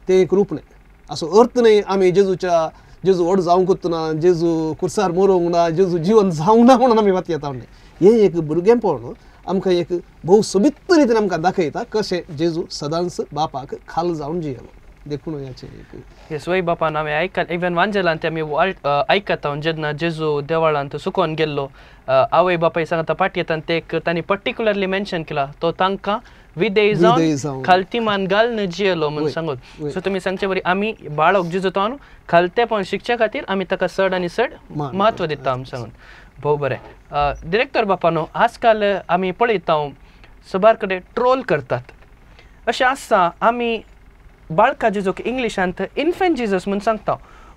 तें एक रूप न्हय. असो अर्थ न्हय आमी जेजूच्या जेजू व्हड जावंकूच ना, जेजू खुर्सार मरोंक ना, जेजू जिवन जावंक ना म्हणून आमी वाचयता न्हय. हें एक भुरगेपण आमकां एक भोव सोबीत रितीन आमकां दाखयता कशें जेजू सदांच बापाक खाल जावन जियेलो. देखून हेचें एक येस वय बापान आमी आयकल इवन वांजेलांत आमी आयकता जेन्ना जेजू देवळांत सुकोन गेल्लो आवय बापाय सांगता पाटी येता ते तांणी पर्टिक्युलरली मेन्शन केला तो तांकां विदेय जावन खालती मान घालून जियेलो म्हूण सांगून. सो तुमी सांगचे बरी आमी बाळक जेजू तो खालतेपण शिकच्या खातीर आमी ताका चड आनी चड म्हत्व दिता आमी सांगून. भोव बरें डिरेक्टर बापानो, आजकाल आमी पळयता सबार कडेन ट्रोल करतात अशें आसता. आमी बाळका जेजूक इंग्लिशांत इन्फेंट जिजस म्हूण सांगता,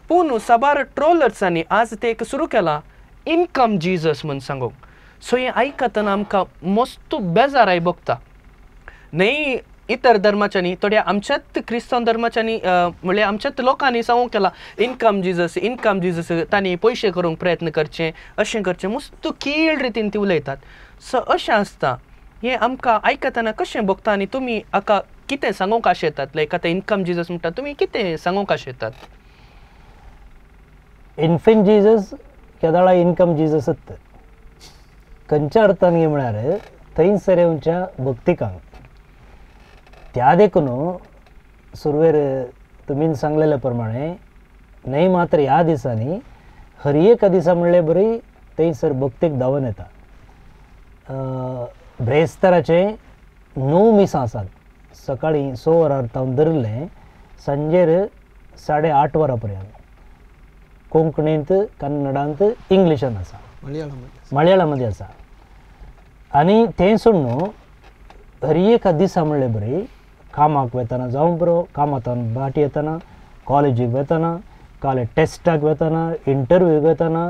पूण साबार ट्रोलर्सांनी आज ते एक सुरू केलां इनकम जिजस म्हूण सांगूंक. सो हें आयकतना आमकां मस्त बेजाराय भोगता न्हय. इतर धर्माच्यांनी थोड्या आमच्याच क्रिस्तांव धर्माच्यांनी म्हणल्यार आमच्याच लोकांनी सांगूंक केलां इनकम जिजस इनकम जिजस, तांणी पयशे करूंक प्रयत्न करचे अशें करचें, मस्त कीळ रितीन ती उलयतात. सो अशें आसता हें आमकां आयकतना कशें भोगता आनी तुमी हाका कितें सांगूंक आशेतात? लायक आतां इनकम जिजस म्हणटा तुमी कितें सांगूंक आशेतात? इन्फेंट जिजस केदाळा इनकम जिजस खंयच्या अर्थान गे म्हळ्यार थंयसर येवच्या भक्तिकांक त्या देखून सुरवेर तुमी सांगलेल्या प्रमाणे न्हय मात्र ह्या दिसांनी हर एका दिसा म्हणले बरी थंयसर भक्तीक धांवन येता. ब्रेस्ताराचे 9 मिसां आसात, सकाळीं 6 वरां तावन धरलें सांजेर 8:30 वरां पर्यंत कोंकणींत, कन्नडांत, इंग्लिशांत आसा, मलयाळामध्ये आसा. आनी तें सोडून हर एका दिसा म्हणले बरी कामाक वतना जावं बरो, कामांत बाटी येतना, कॉलेजीक वतना, काले टेस्टाक वतना, इंटरव्यूक वतना,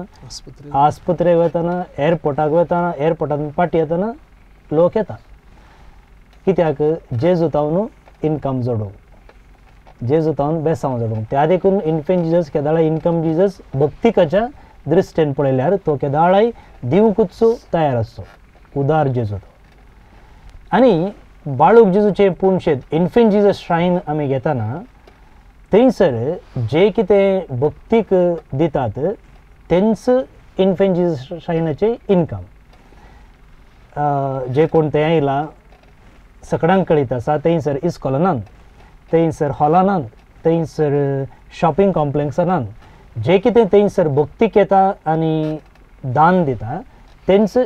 आस्पत्रेक वतना, एअरपोर्टाक वतना, एअरपोर्टान पाटी येतना लोक येता. कित्याक जेजू तावन इनकम जोडूंक, जेजू तावन बेसांव जोडूंक. त्या देखून इन्फेंट जिजस केदाळा इनकम जिजस भक्तिकाच्या दृश्टीन पळयल्यार तो केदाळाय दिवंकूच तयार आसचो, उदार जेजू तो. आनी बाळूक जेजूचें पुणशेत इन्फेंट जिजस श्रायन आमी घेतना थंयसर जे कितें भक्तीक दितात तेंच इन्फेंट जिजस श्रायनाचें इनकम. जे कोण थंय आयला सगळ्यांक कळीत आसा थंयसर इस्कॉलां नात, थंयसर हॉलां नात, थंयसर शॉपिंग कॉम्प्लेक्सां नात. जे कितें थंयसर भक्तीक येता आनी दान दिता तेंच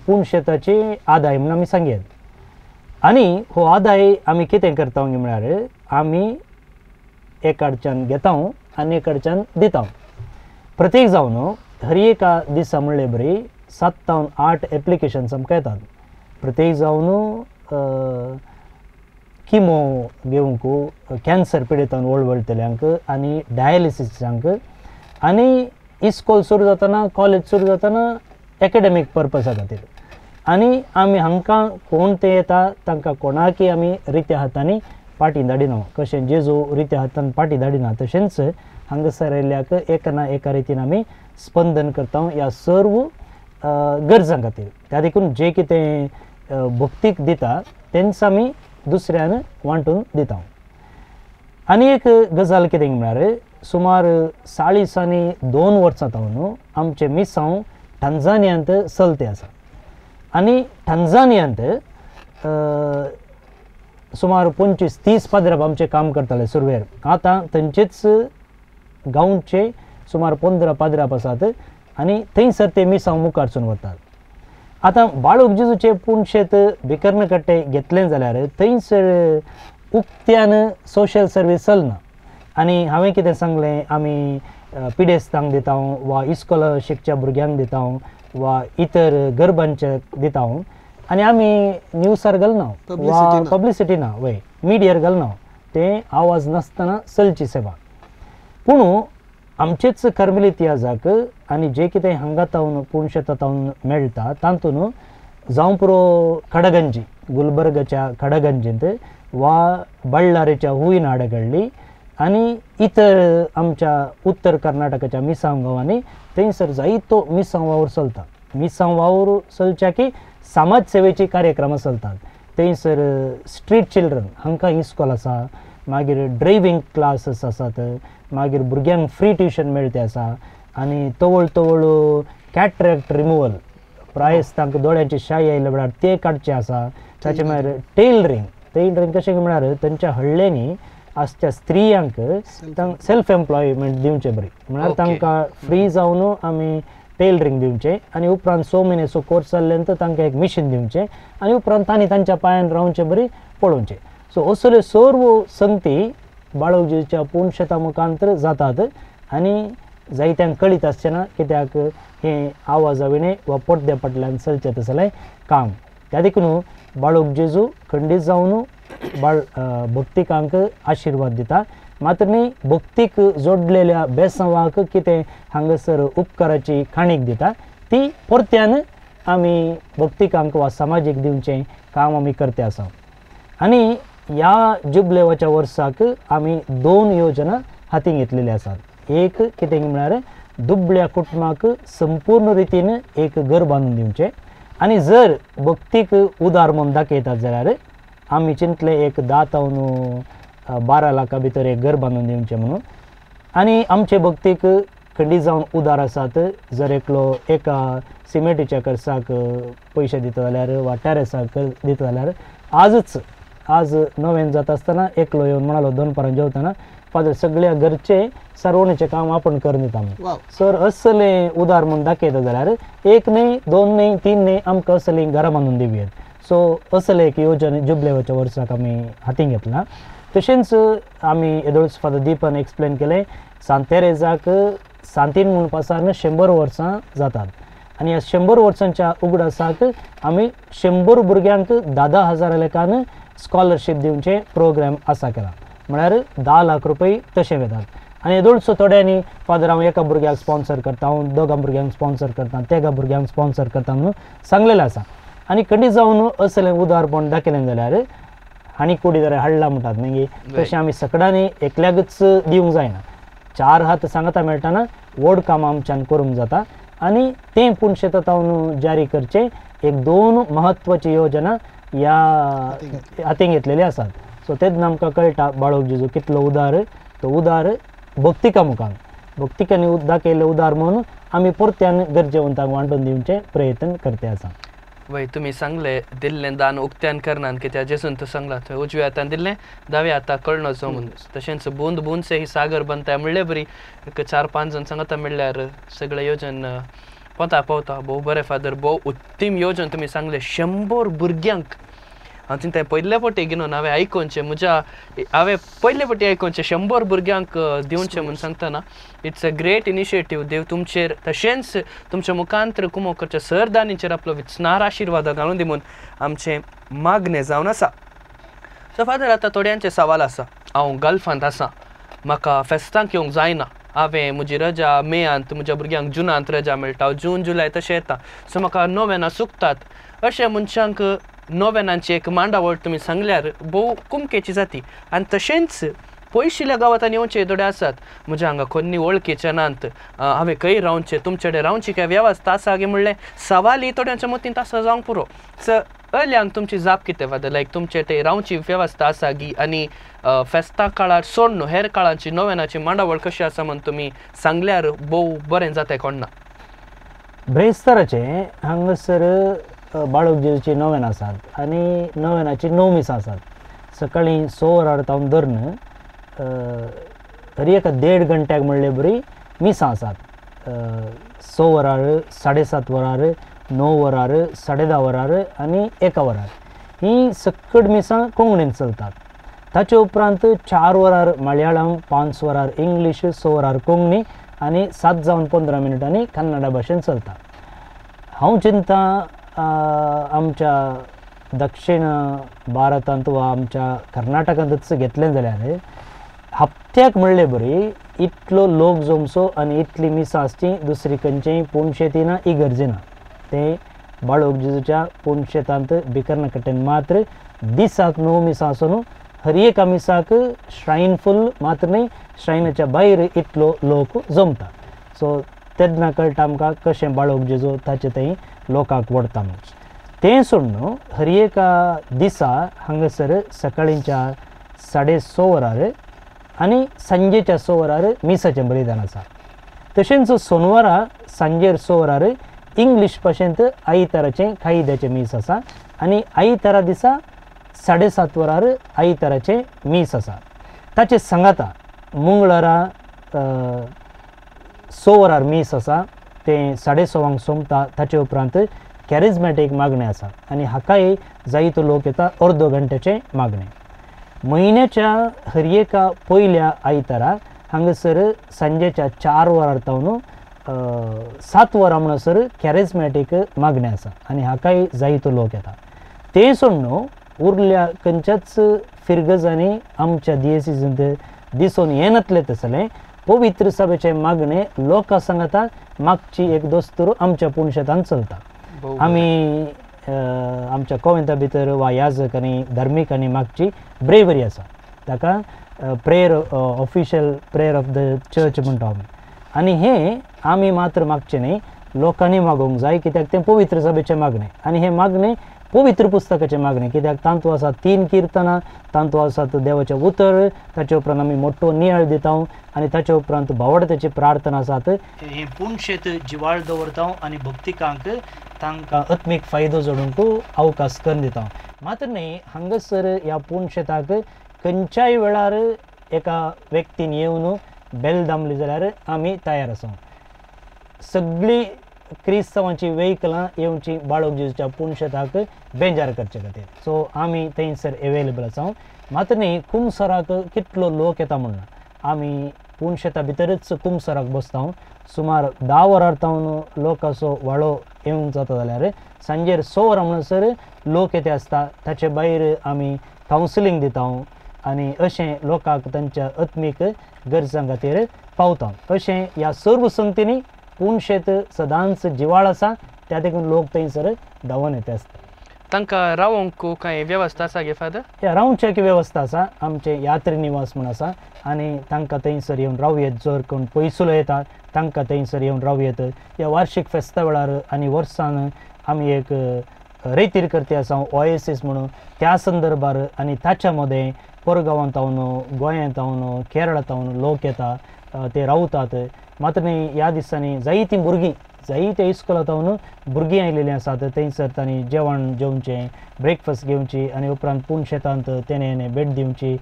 पुणशेताचे आदाय म्हूण आमी सांगया. आनी हो आदाय आमी कितें करता म्हळ्यार आमी एकाडच्यान घेता आनी एकाडच्यान दिता. प्रत्येक जावन हर एका दिसा म्हणले बरी 7 तावन 8 एप्लिकेशन्स आमकां येतात. प्रत्येक जावन किमो घेवंक कॅन्सर पिडितांक वळवळटल्यांक आनी डायलिसिसांक आनी इस्कोल सुरू जातना कॉलेज सुरू जातना एकेडमीक पर्पसा खातीर. आनी आमी हांकां कोण ते येता तांकां कोणाकय आमी रित्या हातांनी पाटी धाडिना, कशें जेजू रित्या हातान पाटी धाडिना तशेंच हांगासर आयिल्ल्याक एका ना एका रितीन आमी स्पंदन करता ह्या सर्व गरजां खातीर. त्या देखून जे कितें भक्तीक दिता तेंच आमी दुसऱ्यान वांटून दिता. आनी एक गजाल कितें म्हळ्यार सुमार 40 आनी 2 वर्सां जावन आमचें मिसांव टांझानियांत चलते आसा आनी टांझानियांत सुमार 25-30 पाद्राब आमचें काम करताले सुरवेर. आतां थंयचेच गांवचे सुमार 15 पाद्राब आसात आनी थंयसर ते मिसांव मुखारसून वतात. आतां बाळूक जेजूचें पुणशेत भिकर्णकट्टे घेतलें जाल्यार थंयसर उक्त्यान सोशल सर्वीस चलना. आनी हांवें कितें सांगलें, आमी पिडेस्तांक दिता वा इस्कोला शिकच्या भुरग्यांक दिता वा इतर गरबांचे दिता आनी आमी न्यूसार घालना वा पब्लिसिटी ना, वय मिडियार घालना, ते आवाज नासतना चलची सेवा. पूण आमचेच कर्मलीत याजाक आनी जे कितें हांगा तावन पुणशेता तावन मेळटा तातूंत जावं पुरो खडगंजी गुलबर्गाच्या खडगंजींत वा बल्लारेच्या हुयनाडगळ्ळी आनी इतर आमच्या उत्तर कर्नाटकाच्या मिसांव गांवांनी थंयसर जायतो मिसांव वावर चलता. मिसांव वावर चलच्या की समाज सेवेची कार्यक्रमां चलतात. थंयसर स्ट्रीट चिल्ड्रन हांकां इस्कोल आसा, मागीर ड्रायव्हींग क्लासीस आसात, मागीर भुरग्यांक फ्री ट्युशन मेळटे आसा आनी तवळ तवळ कॅटरॅक्ट रिमुवल प्रायस तांकां दोळ्यांची शाय आयल्या वेळार ते काडचे आसा. ताचे मागीर टेलरींग, टेलरींग कशें म्हळ्यार तांच्या हळ्ळ्यांनी आसच्या स्त्रियांक सेल्फ एम्प्लॉयमेंट दिवचें बरी, म्हळ्यार तांकां फ्री जावन आमी टेलरींग दिवचें आनी उपरांत 6 म्हयन्याचो कोर्स जाल्ले नंतर तांकां एक मिशीन दिवचें आनी उपरांत तांणी तांच्या पांयान रावचें बरी पळोवचें. सो असल्यो सर्व संगती बाळोवजीच्या पुणशेता मुखांतर जातात आनी जायत्यांक कळीत आसचें ना कित्याक हें आवाजा विणें वा पडद्या फाटल्यान चलचें तसलें काम. त्या देखून बाळोक जेजू खंडीत जावन बाळ भक्तिकांक आशिर्वाद दिता, मात्र न्ही भक्तीक जोडलेल्या बेसांवाक कितें हांगासर उपकाराची खाणीक दिता ती परत्यान आमी भक्तिकांक वा समाजीक दिवचें काम आमी करते आसा. आनी ह्या जुबलेवाच्या वर्साक आमी 2 योजना हातीन घेतलेली आसात. एक कितें म्हळ्यार दुबळ्या कुटुंबाक संपूर्ण रितीन एक घर बांदून दिवचें आनी जर भक्तीक उदार म्हूण दाखयतात जाल्यार आमी चिंतले एक 10 तावन 12 लाखा भितर एक घर बांदून दिवचें म्हणून. आनी आमचे भक्तीक खंडीत जावन उदार आसात, जर एकलो एका सिमेंटीच्या खर्चाक पयशे दिता जाल्यार वा टॅरसाक दिता जाल्यार आजच आज नवेन जाता आसतना एकलो येवन म्हणालो दनपारां जेवतना, फादर सगळ्या घरचे सारवणेचें काम आपण करून दिता म्हणून. सर असलें उदार म्हूण दाखयता जाल्यार 1 न्ही 2 न्ही 3 न्ही आमकां असलीं घरां बांदून दिवया. सो असलें एक योजन जुबलेवाच्या वर्साक आमी हातीन घेतला. तशेंच आमी येदोळच फादर दीपान एक्सप्लेन केलें सांत तेरेजाक सांतीन म्हूण पासान 100 वर्सां जातात आनी ह्या 100 वर्सांच्या उगडासाक आमी 100 भुरग्यांक 10,000 लेखान स्कॉलरशीप दिवचें प्रोग्राम आसा केला, म्हळ्यार 10 लाख रुपये तशें वेतात. आनी येदोळचो थोड्यांनी फादर हांव एका भुरग्याक स्पॉन्सर करता, हांव 2 भुरग्यांक स्पॉन्सर करता, 3 भुरग्यांक स्पॉन्सर करता म्हणून सांगलेलें आसा. आनी खंडीत जावन असलें उदारपण दाखयलें जाल्यार आनी कुडी जाल्यार हाडला म्हणटात न्ही, तशें आमी सकडांनी एकल्याकच दिवंक जायना, 4 हात सांगता मेळटाना व्हड काम आमच्यान करूंक जाता. आनी तें पुणशेता तावन जारी करचें एक 2 म्हत्वाची योजना ह्या हातीन घेतलेली आसात. सो तेन्ना आमकां कळटा बाळोक जेजू कितलो उदार, तो उदार भक्तिका मुखार भक्तिकांनी दाखयल्लें उदार म्हणून आमी परत्यान गरजेवंतांक वांटून दिवचें प्रयत्न करते आसा. वय तुमी सांगलें दिल्लें दान उक्त्यान करनात कित्याक जेजून तो सांगला थंय उजव्या हातान दिल्लें दाव्या हाताक कळनो जो म्हणून. तशेंच बूंद बूंद से ही सागर बनता म्हणले बरी एक 4-5 जाण सांगता म्हणल्यार सगळें योजन पोता पावता. भोव बरें फादर, भोव उत्तम योजन तुमी सांगलें. 100 भुरग्यांक हांव चिंता पयले फावटी घेवन हांवें आयकोनचें म्हज्या हांवें पयले फावटी आयकोनचें 100 भुरग्यांक दिवचें म्हूण सांगतना it's a great initiative. देव तुमचेर तशेंच तुमच्या मुखांतर कुमो करच्या सरदानीचेर आपलो विचनार आशिर्वाद घालून दी म्हूण आमचें मागणें जावन आसा. सो फादर आतां थोड्यांचे सवाल आसा, हांव गल्फांत आसा, म्हाका फेस्तांक येवंक जायना, हांवें म्हजी रजा मेयांत, म्हज्या भुरग्यांक जुनांत रजा मेळटा, हांव जून जुलय तशें येता, सो म्हाका नोवेनां चुकतात. अशें मनशांक नोवेनांची एक मांडावळ तुमी सांगल्यार भोव कुमकेची जाती. आनी तशेंच पयशिल्ल्या गांवांत येवचे थोडे आसात, म्हज्या हांगा कोन्नी वळखीचे नात, हांवें खंय रावचें, तुमचे कडेन रावची काय वेवस्था आसा गे म्हणलें सवाली थोड्यांच्या मतींत आसा जावंक पुरो. सो अल्यांक तुमची जाप कितें फादर, लायक तुमचे ते रावची वेवस्था आसा गी आनी फेस्ता काळार सोडून हेर काळाची नोवेनाची मांडावळ कशी आसा म्हण तुमी सांगल्यार भोव बरें जाता कोण ना. ब्रेस्ताराचें हांगासर बाळक जेजूची नोवेन आसात आनी नोवेनाची 9 मिसां आसात. सकाळीं 6 वरार तावन धरून हर एका 1.5 घंट्याक म्हणले बरी मिसां आसात. 6 वरार, 7:30 वरार, 9 वरार, 10:30 वरार आनी 1 वरार ही सकट मिसां कोंकणीन चलतात. ताचे उपरांत 4 वरार मलयाळम, 5 वरार इंग्लीश, 6 वरार कोंकणी आनी 7:15 कन्नडा भाशेन चलता. हांव चिंता आमच्या दक्षिण भारतांत वा आमच्या कर्नाटकांतच घेतलें जाल्यार हप्त्याक म्हणले बरी इतलो लोक जमचो आनी इतली मिसां आसची दुसरी खंयचेय पुणशेती ना, इगर्जी ना. ते बाळोक जेजूच्या पुणशेतांत बिकर्णकट्टेन मात्र दिसाक 9 मिसां आसून हर एका मिसाक श्रायन फुल मात्र न्हय, श्रायनाच्या भायर इतलो लोक जमता. सो तेन्ना कळटा आमकां कशें बाळोक जेजू ताचे थंय लोकांक व्हरता म्हूण. तें सोडून हर एका दिसा हांगासर सकाळींच्या 6:30 वरार आनी सांजेच्या 6 वरार मिसाचें बलिदान आसा. तशेंच सोनवारा सांजेर 6 वरार इंग्लीश भाशेंत आयताराचें कायद्याचें मीस आसा आनी आयतारा दिसा 7:30 वरार आयताराचें मीस आसा. ताचे सांगाता मंगळारा 6 वरार मीस आसा, तें 6:30 सोंपता. ताचे उपरांत कॅरिजमॅटीक मागणें आसा आनी हाकाय जायतो लोक येता, अर्दो घंट्याचें मागणें. म्हयन्याच्या हर एका पयल्या आयतारा हांगासर सांजेच्या 4 वरार तावन 7 वरां म्हणसर कॅरिजमॅटीक मागणें आसा आनी हाकाय जायतो लोक येता. तें सोडून उरल्या खंयच्याच फिरगजांनी आमच्या दियेसींत दिसून येनातलें तसलें पवित्र सभेचें मागणें लोकां सांगाता मागची एक दस्तूर आमच्या पुणशेतान चलता. आमी आमच्या कोवेंता भितर वा याजक आनी धार्मीक आनी मागची ब्रेवरी आसा, ताका prayer official prayer of the church म्हणटा आमी. आनी हें आमी मात्र मागचें न्हय, लोकांनी मागोवंक जाय, कित्याक तें पवित्र सभेचें मागणें आनी हें मागणें पवित्र पुस्तकाचें मागणें, कित्याक तांतू आसा 3 किर्तनां, तांतू आसात देवाचें उतर, ताचे उपरांत आमी मोटो नियाळ दिता आनी ताचे उपरांत भावार्थाची प्रार्थना आसात. हें पुणशेत जिवाळ दवरता आनी भक्तिकांक तांकां आत्मीक फायदो जोडूंक अवकाश करून दिता. मात्र न्हय, हांगासर ह्या पुणशेताक खंयच्याय वेळार एका व्यक्तीन येवन बेल दामली जाल्यार आमी तयार आसा. सगळीं क्रिस्तांवांची वेहिकलां येवची बाळोक जेजूच्या पुणशेताक बेंजार करचे खातीर. सो आमी थंयसर एवेलेबल आसा. मात्र न्ही, कुमसराक कितलो लोक येता म्हणून आमी पुणशेता भितरच कुमसराक बसता. सुमार 10 वरार तावन लोकांचो वाळो येवंक जाता जाल्यार सांजेर 6 वरां म्हणसर लोक येते आसता. ताचे भायर आमी कावन्सिलींग दिता आनी अशें लोकांक तांच्या आत्मीक गरजां खातीर पावता. अशें ह्या सर्व संगतींनी पुणशेत सदांच जिवाळ आसा, त्या देखून लोक थंयसर धांवून येता आसता. तांकां रावंक कांय वेवस्था आसा गे फादर? ह्या रावची एक वेवस्था आसा, आमचें यात्री निवास म्हूण आसा आनी तांकां थंयसर येवन रावं येत. जर कोण पयसुलो येता तांकां थंयसर येवन रावं येत. ह्या वार्षीक फेस्ता वेळार आनी वर्सान आमी एक रेतीर करते आसा ओएसीस म्हणून, त्या संदर्भार आनी ताच्या मदें परगांवांत तावन, गोंयांत तावन, केरळांत तावन लोक येता, ते रावतात. मात्र न्ही, ह्या दिसांनी जायतीं भुरगीं जायत्या इस्कोला तावन भुरगीं आयलेलीं आसात. थंयसर तांणी जेवण जेवचें, ब्रेकफास्ट घेवची आनी उपरांत पुणशेतांत तेणें भेट दिवची,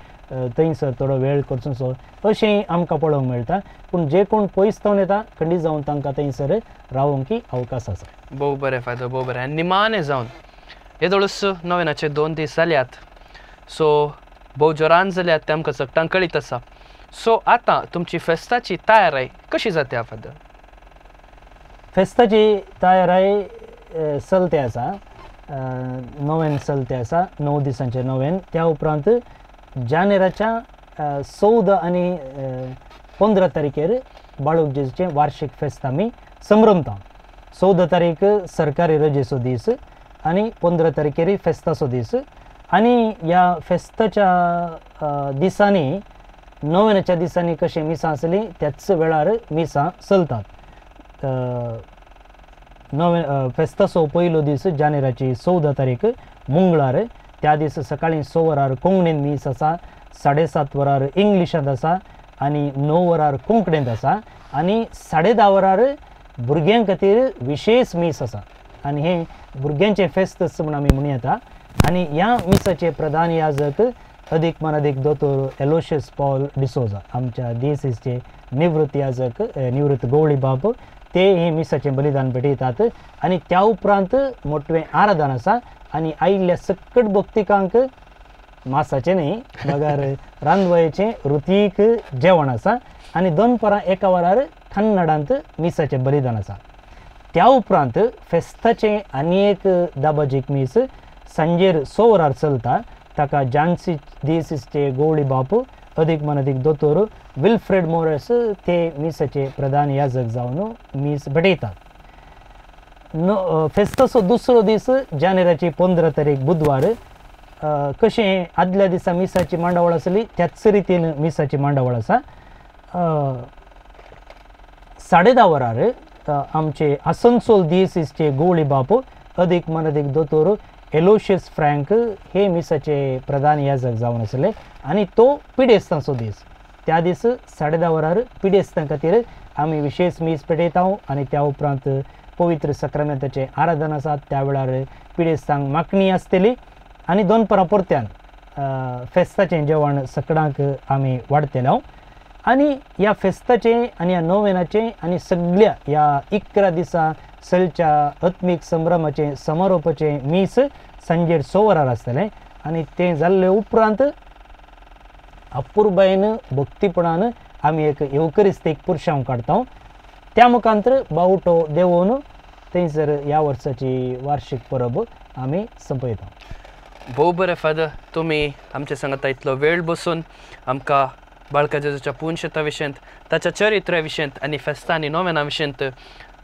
थंयसर थोडो वेळ करचो अशें आमकां पळोवंक मेळटा. पूण जे कोण पयस तावन येता खंडीत जावन तांकां थंयसर रावंक अवकाश आसा. भोव बरें फादर, भोव बरें. आनी निमाणें जावन येदोळूच नोवेनाचे 2 दीस जाल्यात, सो भोव जोरान जाल्यात तें आमकां सगळ्यांक कळीत आसा. सो आतां तुमची फेस्ताची तयारी कशी जाता फादर? फेस्ताची तयारी चलते आसा. नोवेन चलते आसा, 9 दिसांचें नोवेन। त्या उपरांत जानेराच्या 14 आनी 15 तारखेर बाळूक जेजूचें वार्षिक फेस्त आमी संभ्रमता। 14 तारीख सरकारी रजेचो दीस आनी 15 तारखेर फेस्ताचो दीस। आनी ह्या फेस्ताच्या दिसांनी नोवेनाच्या दिसांनी कशें मिसां आसली त्याच वेळार मिसां चलतात। नवे फेस्ताचो पयलो दीस जानेराची 14 तारीख मंगळार, त्या दीस सकाळी 6 वरार कोंकणीन मीस आसा, 7:30 वरार इंग्लिशांत आसा आनी 9 वरार कोंकणींत आसा आनी 10:30 वरार भुरग्यां खातीर विशेष मीस आसा आनी हें भुरग्यांचें फेस्त म्हूण आमी म्हणू येता। आनी ह्या मिसाचे प्रधान याजक अदीक मानादीक दोतोर एलोशियस पॉल डिसोजा, आमच्या डीएसएसचे निवृत्त याजक, निवृत्त गवळी बाब, ते हे मिसाचें बलिदान भेटयतात। आनी त्या उपरांत मोटवें आराधन आसा आनी आयिल्ल्या सकट भक्तिकांक मासाचें न्ही बगर रांदवयेचें रुतीक जेवण आसा आनी दनपरां 1 वरार कन्नडांत मिसाचें बलिदान आसा। त्या उपरांत फेस्ताचें आनी एक दाबाजीक मीस सांजेर 6 वरार चलता, ताका झांसी डीएसएसचे गवळी बाप अदीक मानादीक दोतोर विल्फ्रेड मोरेस ते मिसाचे प्रधान याजक जावन मीस भेटयतात। फेस्ताचो दुसरो दीस जानेराची 15 तारीख बुधवार, कशें आदल्या दिसा मिसाची मांडावळ आसली त्याच रितीन मिसाची मांडावळ आसा। 10:30 वरार आमचे आसनसोल डीएसएसचे गवळी बाप अदीक मानादीक दोतोर एलोशियस फ्रँक हे मिसाचे प्रधान याजक जावन आसले आनी तो पिडेस्तांचो दीस। त्या दीस 10:30 वरार पिडेस्तां खातीर आमी विशेष मीस पेटयता आनी त्या उपरांत पवित्र सक्रामेंताचें आराधन आसा, त्या वेळार पिडेस्तांक मागणी आसतली आनी दनपरां परत्यान फेस्ताचें जेवण सकडांक आमी वाडटले। आनी ह्या फेस्ताचें आनी ह्या नोवेनाचें आनी सगळ्या ह्या 11 दिसा चलच्या आत्मीक संभ्रमाचें समारोपाचें मीस सांजेर 6 वरार आसतलें आनी तें जाल्ले उपरांत अपुरबायेन भक्तीपणान आमी एक येवकरिस्तीक पुरशांव काडटा, त्या मुखांतर बावटो देंवोवन थंयसर ह्या वर्साची वार्षिक परब आमी सोंपयता। भोव बरें फादर, तुमी आमच्या सांगता इतलो वेळ बसून आमकां बाळका जेजूच्या पुनशेता विशयंत, ताच्या चरित्र्या विशयंत आनी फेस्ता आनी नोवेना विशयंत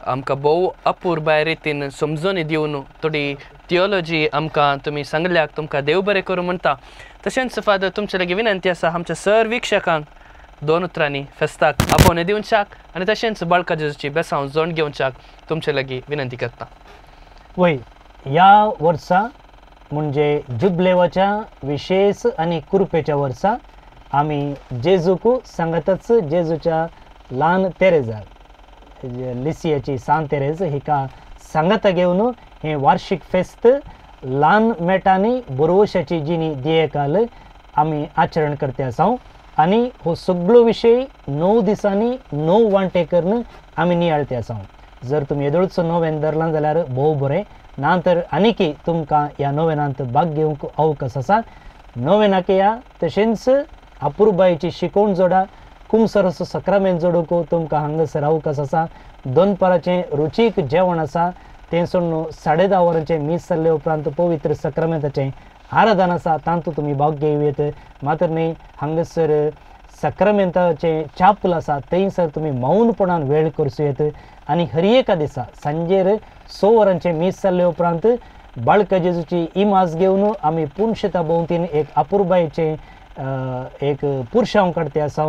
आमकां भोव अपुरबाय रितीन समजून दिवन थोडी थियोलॉजी आमकां तुमी सांगल्याक तुमकां देव बरें करूं म्हणटा। तशेंच फादर तुमचे लागीं विनंती आसा आमच्या सर वीक्षकांक 2 उतरांनी फेस्ताक आपोवणें दिवच्याक आनी तशेंच बाळका जेजूची बेसांव जोण घेवच्याक तुमचे लागीं विनंती करता। वय, ह्या वर्सा म्हणजे जुबलेवाच्या विशेष आनी कुरपेच्या वर्सा आमी जेजूक सांगताच जेजूच्या ल्हान तेरेजाक, लिसियाची सान तेरेज हिका सांगाता घेवन हें वार्षिक फेस्त ल्हान मेटांनी बरोवशाची जिणी दियेकाल आमी आचरण करते आसा आनी हो सगळो विशय 9 दिसांनी 9 वांटे करून आमी नियाळते आसा। जर तुमी येदोळचो नोवेन धरलां जाल्यार भोव बरें, ना तर आनीकी तुमकां ह्या नोवेनांत भाग घेवंक अवकाश आसा। नोवेनाक या तशेंच अपुरबायेची शिकवण जोडा, कुमसराचो सक्रामेंत जोडूंक तुमकां हांगासर अवकाश आसा। दनपाराचें रुचीक जेवण आसा, तें सोडून 10:30 वरांचें मीस जाल्ले उपरांत पवित्र सक्रामेंताचें आराधन आसा, तातूंत तुमी भाग घेवं येत। मात्र न्ही हांगासर सक्रामेंताचें चापल आसा थंयसर तुमी मौनपणान वेळ करचो येत। आनी हर एका दिसा सांजेर 6 वरांचें मीस जाल्ले उपरांत बाळका जेजूची इमाज घेवन आमी पुनशेता भोंवतीन एक अपुरबायेचें एक पुरशांव काडते आसा।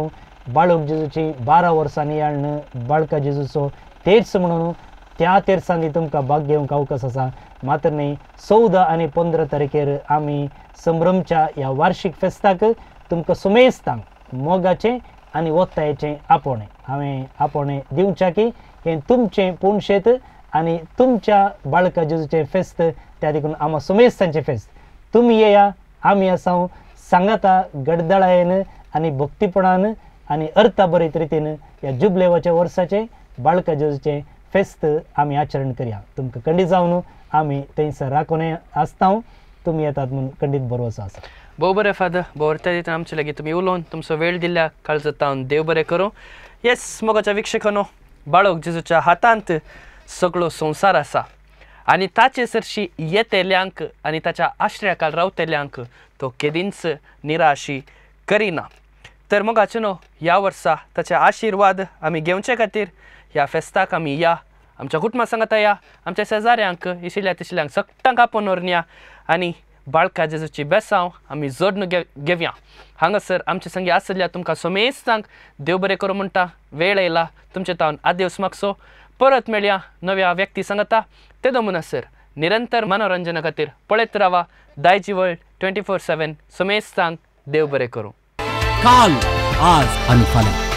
बाळक जेजूची 12 वर्सांनी हाडून बाळका जेजूचो तेर्स म्हणून त्या तेर्सांनी तुमकां भाग घेवंक अवकाश आसा। मात्र न्ही 14 आनी 15 तारखेर आमी संभ्रमच्या ह्या वार्षिक फेस्ताक तुमकां सुमेस्तांक मोगाचें आनी ओत्तायेचें आपोवणें हांवें आपोवणें दिवच्या की हें तुमचें पुनशेत आनी तुमच्या बाळका जेजूचें फेस्त, त्या देखून आमा सुमेस्तांचें फेस्त। तुमी येया, आमी आसा सांगाता गडदळायेन आनी भक्तीपणान आनी अर्था बरीत रितीन ह्या जुबलेवाच्या वर्साचें बाळका जेजूचें फेस्त आमी आचरण करया। तुमकां खंडीत जावन आमी थंयसर राखून आसता, तुमी येतात म्हूण खंडीत भरवसो आसा। भोव बरें फादर, भोव त्या दिता आमचे लागीं तुमी उलोवन तुमचो वेळ दिल्ल्या काळजांत देव बरें करूं। येस मोगाच्या वीक्षकांनो, बाळक जेजूच्या हातांत सगळो संवसार आसा आनी ताचे सरशी येतेल्यांक आनी ताच्या आश्रयाकाल रावतेल्यांक तो केदींच निराशी करिना। तर मोगाचें न्हू ह्या वर्सा ताचे आशिर्वाद आमी घेवचे खातीर ह्या फेस्ताक आमी या, आमच्या कुटुंबा सांगाता या, आमच्या शेजाऱ्यांक इशिल्ल्या तिशिल्ल्यांक सगळ्यांक आपोवन व्हरून या आनी बाळका जेजूची बेसांव आमी जोडून घेवया। हांगासर आमचे संगी आसल्या तुमकां सोमेस्तांक देव बरें करूं म्हणटा। वेळ आयला तुमचे तावन आदेवस मागचो, परत मेळया नव्या व्यक्ती सांगता। तेदो म्हणसर निरंतर मनोरंजना खातीर पळयत रावा दायजिवर्ल्ड 24/7। सोमेस्तांक देव बरें करूं। काल, आज आनी फाल्यां।